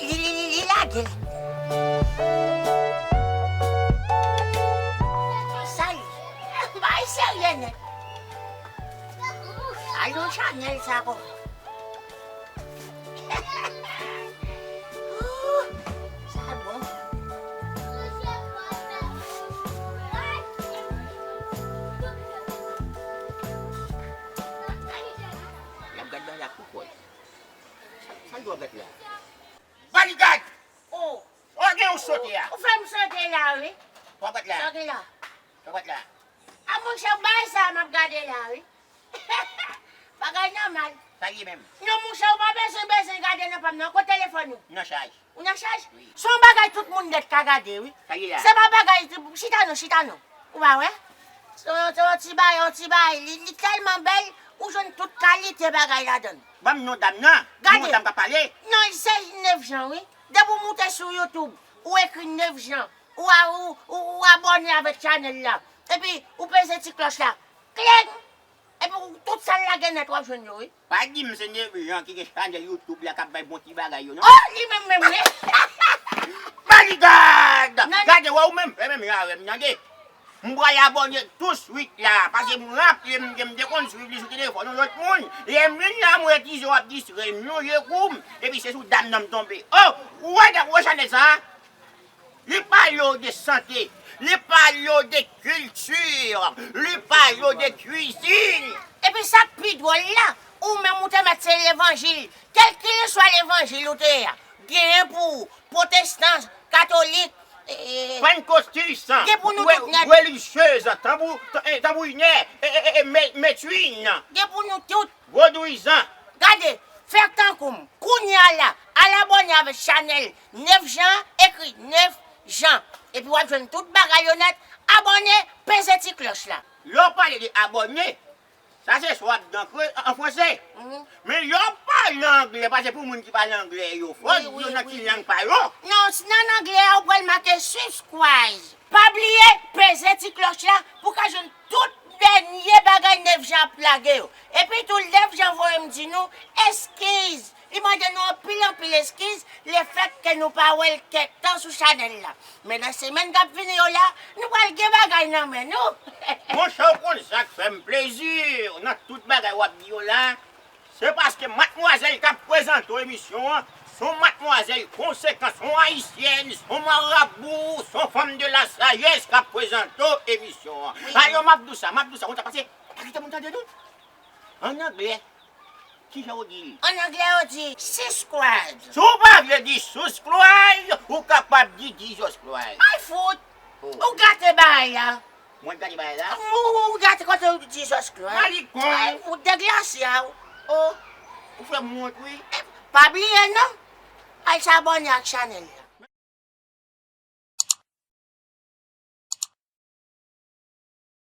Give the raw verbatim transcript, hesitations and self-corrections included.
Li, li, li, li lage l. Sa li? Bagay serye nèt. Al yon chanèl sa kòman? Ooh, sa bon. L ap gad bagay la pou kò l. Sa l dwe ap gad la? Bodyguard! Oh! Oh, gen yon sote a. Ou fè m sote la, wi. Papa la. Sa gen la? Papa la. A monchè, bay sa m ap gade la, wi. Bagay nòmal. Sa ye menm? Non, monchè, ou pa bezwen, bezwen gade nan pa m nan. Kote telefòn ou? Nan chaj. Ou nan chaj? Wi. Se yon bagay tout moun nèt ka gade, wi. Sa ye la? Se pa bagay, chita non, chita non. Ou pa wè? Se yon, se yon ti bagay, yon ti bagay. Li, li tèlman bèl, ou jwenn tout kalite bagay ladan l. Ban m non dam nan. Gade. Di mwen sa m ka pale. Non, se Nef Jan, wi. Depi w moute sou YouTube, ou ekri Nef Jan, ou a, ou, ou, ou abòne avèk chanèl la. Epi, ou peze ti klòch la. Kling! Epi, ou, tout sa l lage nèt, w ap jwenn yo, wi. Pa di m se Nef Jan ki gen chanèl YouTube la k ap bay bon ti bagay yo, non. Oh, li menm menm, wi. Bodyguard! Non, non. Gade, wè ou menm, fè menm jan avè m, tande. M pral abòne touswit la, paske m raple m ke m te konn swiv li sou telefòn yon lòt moun. Lè m vin la, m wè Tizo ap distrè m, m lonje kou m, epi se sou dam nan m tonbe. Oh, ou wè, ou wè chanèl sa a? Li pale w de sante, li pale w de kilti, li pale w de kwizin. Epi sa k pi dwòl la, ou menm ou te mèt se levanjil. Kèlkeswa levanjil ou te ye a, genyen pou ou, pwotestan, katolik, e, e, pantekòtis, gen pou nou tout nèt. Relijyez, tanbou-, tan-, e, tanbourinè, e, e, e, e, me-, metwin. Gen pou nou tout. Vodouyizan. Gade, fè tankou m. Kounye a la, al abòne avèk chanèl Nef Jan, ekri Nef Jan. Epi w ap jwenn tout bagay yo nèt. Abòne, peze ti klòch la. Lè w pale de abòne, sa se swa w ap dan kre an, an fransè. Mhm. Men lè w pale anglè, paske pou moun ki pale anglè yo, fò w di yo nan ki lang pa yo. Non, s-, nan anglè a, ou pral make subscribe. Pa bliye, peze ti klòch la pou w ka jwenn tout dènye bagay Nef Jan ap lage yo. Epi tou, Nef Jan voye m di nou eskiz. Li mande nou anpil, anpil eskiz, lefètke nou pa wè l kèk tan sou chanèl la. Men nan semèn k ap vini yo la, nou pral gen bagay nan men nou. Monchè, ou konn sa k fè m plezi nan tout bagay w ap di yo la? Se paske madmwazèl k ap prezante w emisyon an, se yon madmwazèl konsekan, se yon ayisyèn, se yon marabou, se yon fanm de la sajès k ap prezante w emisyon an. Wi. Alò, m ap di w sa, m ap di w sa, ou ta pase, pa kite moun tande nou. An anglè, kijan yo di l? An anglè, yo di subscribe. Si w pa vle di subscribe, ou kapab di Jesus Christ. Ay, fout! Oh. Ou gate bagay la. Mwen gate bagay la? Ou, ou gate kote w di Jesus Christ. Malikon. Ay, fout deglasya w. Oh, ou fè m wont, wi. Pa bliye non, al abòne ak chanèl la.